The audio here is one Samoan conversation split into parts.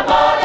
Mo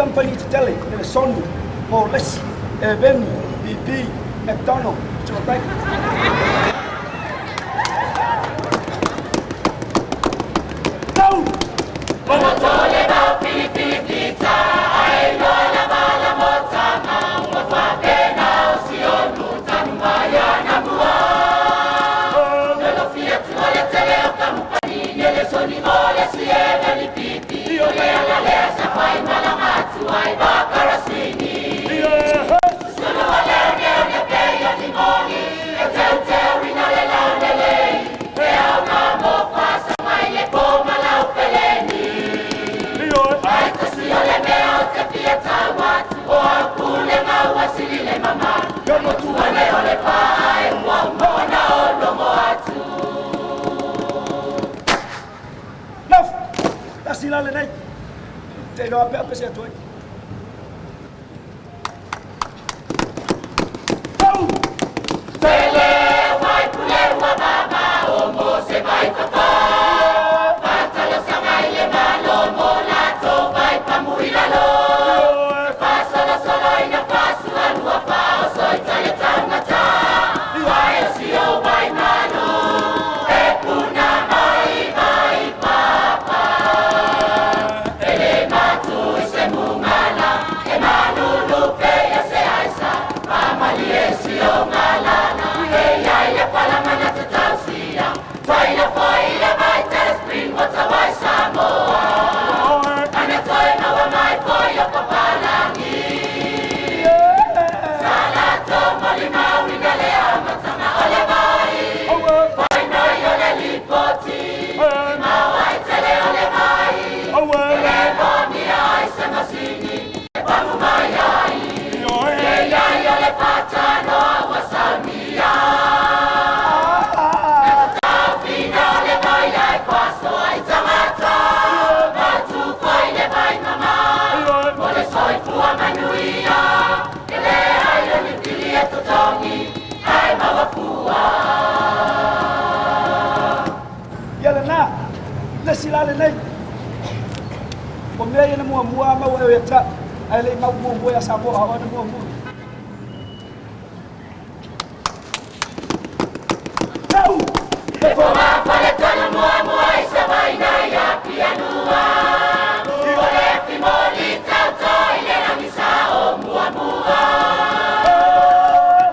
Company tetele le Sony, Morlesi, Eveni, BP, McDonald, Chilobek. Soy mea ia na muamua maua e ia te au, ae le i mau muamua ia Samoa a o na muamua. Tau! E fale tonu muamua i Savaina ia Pianua. O le fimoli tauto i le lagisa o muamua.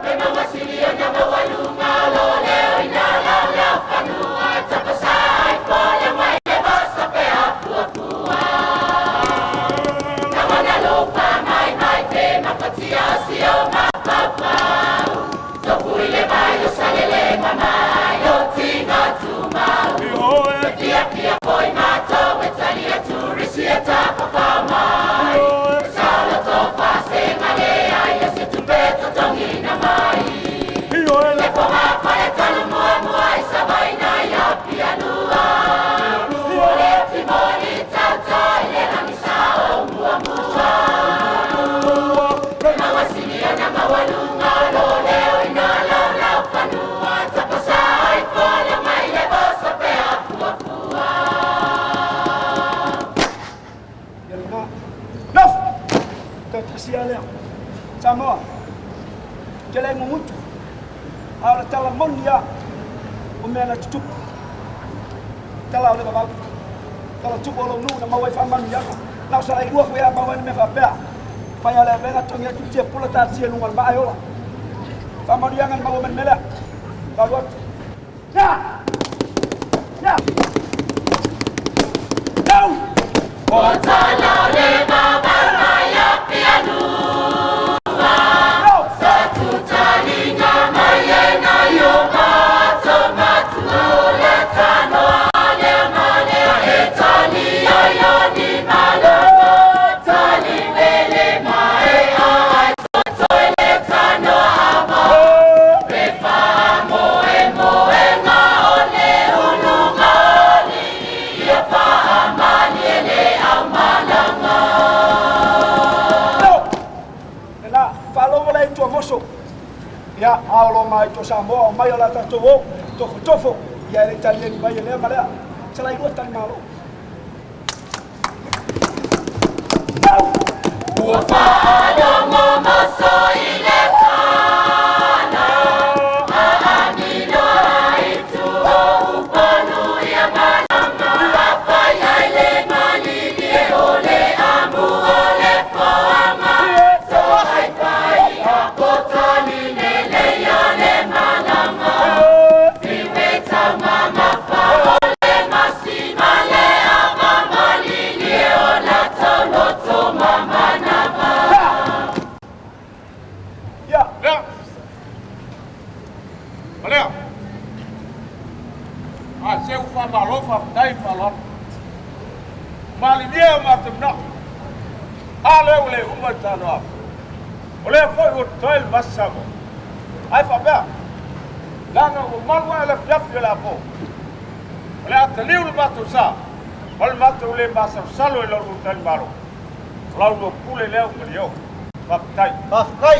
E mawasili o na mawalunga lo leo ina lau lau fanua. Tapasa ai fole mai le vasa pe afuafua. Na lofa mai mai te mafatia si o mafaufau. Tofu i le vai o salele mamai o tinga tumau. E fia fia foi matou e tali atu risi e tafafao mai. E saolo tofa se ngalea ia se tupe totongina mai. Le foga fale tonu muamua i Savaina ia Pianua. O le fimoli tauto i le lagisa o muamua. E mawasili ona mawalunga lo leo ina lau lau fanua. Tapasa ai fole mai le voso pe afuafua. Ia lena. Nof! Toe tasia lea. Samoa. Te le ngugutu. A o le tala moni a. O mea na tutupu. Tala o le vavau. Tala tupu o lou nuu na maua i faamanuiaga. Na o sa lai lua foi a maua ai le mea faapea. Fai a le avega togi atu tia pula tatia i luga o le maa e ola. Faamanuiaga na maua mai le mea lea. Falu atu. Ya! Ya! Tau! O tala o le vavau mai a Pianua. No! Sa tutalinga mai e nai o matou matua o le tanoa lea ma lea e tali ai o ni malama. Tali vele mai a ai toto i le tanoa ama. E whaamoe moe ngā o le ulu ngali. Ia whaamani e le au malanga. No! Lena, faalogo la i tua moso. Ia, aolo mai to Samoa o mai o la tatou o, tofo tofo, ia e le tali mai e lea ma lea. Sa lai lua tali malo. Tau! Ua faalogo moso i le tala. Aamino ai tu o upolu ia malama. Afai ai le malili e o le amu o le foanga. So ai fai a kotali nele ia le malama. Fiwe tau mamafa o le masima le ama malili e o la tauloto mamanava. Ia, Lea. Malea. A seu fa malo fa tai fa lo. Malilia ma te mna. A le o le uma ta no. O le foi o toil masamo. Ai fa ba. Langa o malwa le fiafi la po. O le ataliu le matou sa. O le matou le masa salo e lo tal malo. Lau no pule leo ma lio. Faafetai. Faafetai.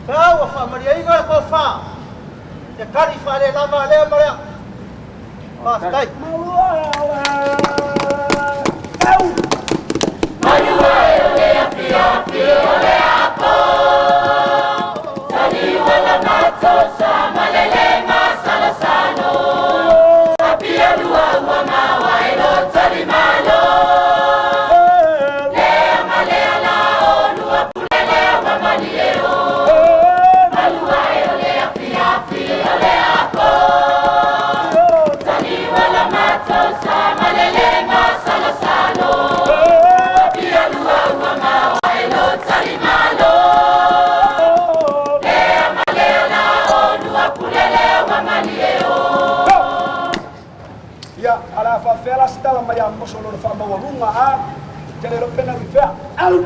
Sa ua faamaliaina le tofa. Te kari faalelava lea ma lea. Faafetai. Tau! Malua e o le afiafi o le apo. Taliua la matou sa malele masalosalo. Apia lua ua maua e lo tali malo. Lea ma lea la o lua pule lea wa malie o. Malua e o le afiafi o le apo. Taliua la matou sa malele masalosalo. Apia lua ua maua e lo tali malo. Lea ma lea la o lua pule lea wa malie o. Ia, ala faafea se tala mai a moso lo le faamaualuga a. Te le pena ui fea. Au!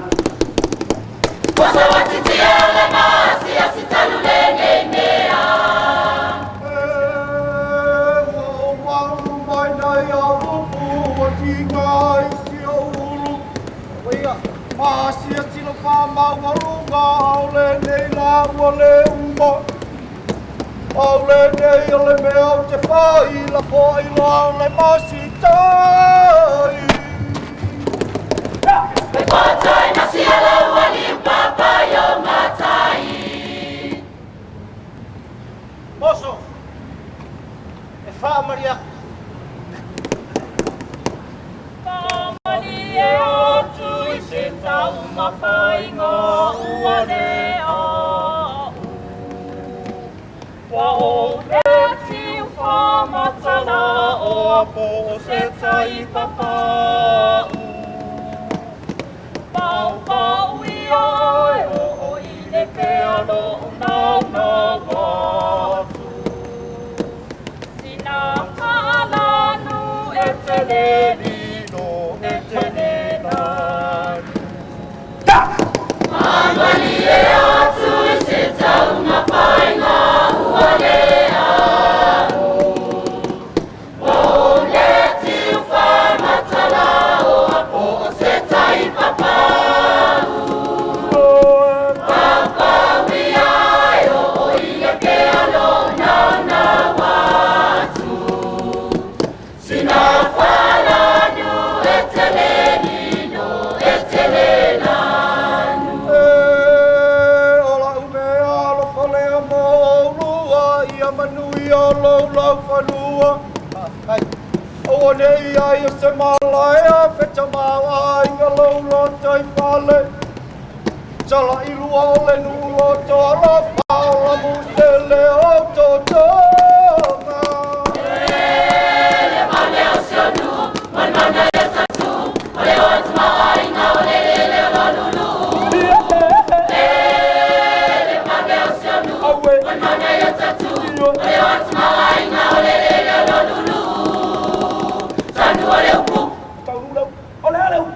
Poso watitia o le maasi asitalu le nei mea. Masia silo wha maualunga au le nei la ua le uma. Au le nei o le mea o te whai la whai la o le masi tai. Moso, e whaamari aku. Whaamari e atu i se taumawhainga ua le au. Wa o le tiu whamatala o apo o se tai papau. Pau pau i ai o o i le pea lo nau nau atu. Sina whaalanu e te le lilo e te le nanu. E ola umea lo falea mo olua ia manui o lou lau fanua. Ai, o nei ai o se malaea feta mau ai nga lou loto i fale. Tala i lua o le nu loto ala whaola musele o totoga. O le ale upu.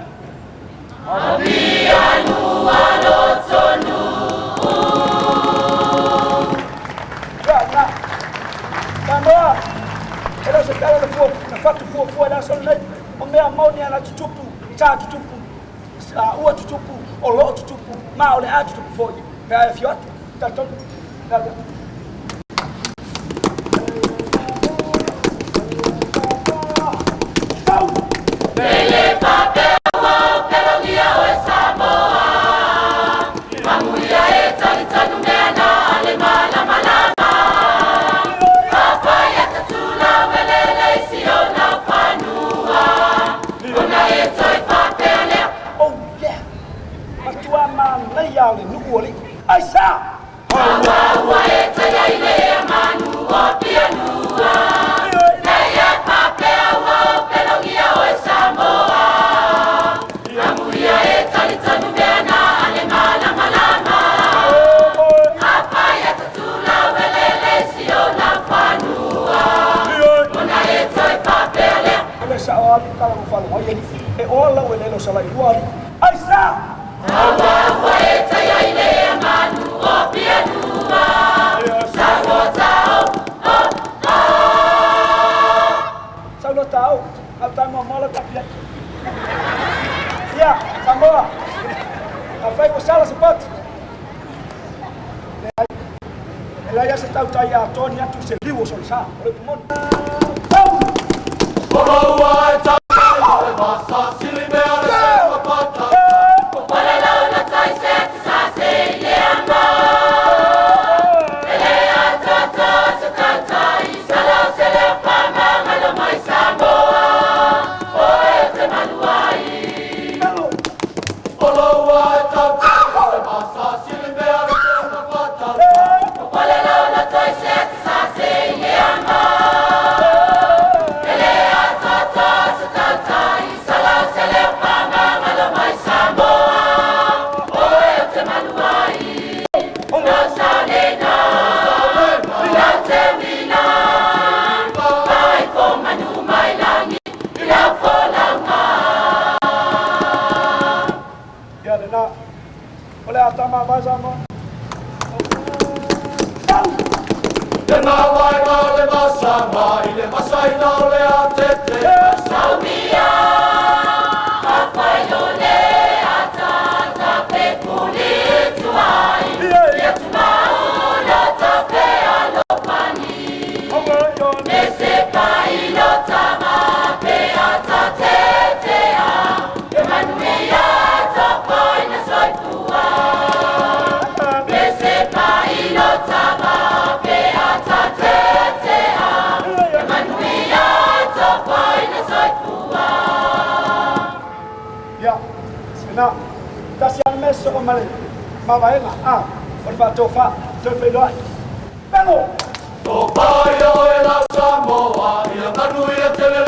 Ia, na. Samoa, e le o se tala le fua, na fatu fuafua i le aso lenei. O mea moni ana tutupu, sa tutupu, ua tutupu, o loo tutupu, ma o le a tutupu foi. Pe a e fio atu, talitonu. Le. Tau! Oh yeah! Matua manaia o le nuu o alii. Ai sa! O le sao ali tala mo falo ai ali. E ola lau e lelo sala i lua ali. Ai sa! Sau lo tau, au tai mo mola tapia. Ia, Samoa. A fai o sala se patu. E lai ase tau tai a toni atu se liu o sole sa. O le pumoni. Tau! Oloua e tau le masa sili mea le se mapata. Oloua e tau le masa sili mea le se mapata. Ia le na. O le atama vai Samoa. Tau! Le mawai ma le masa ma i le masa ina o le atete. Emanuia. Soo ma le mavaega a o le faatofa toe feiloai. Pelo! Topaia oe lau Samoa, ia manuia tele.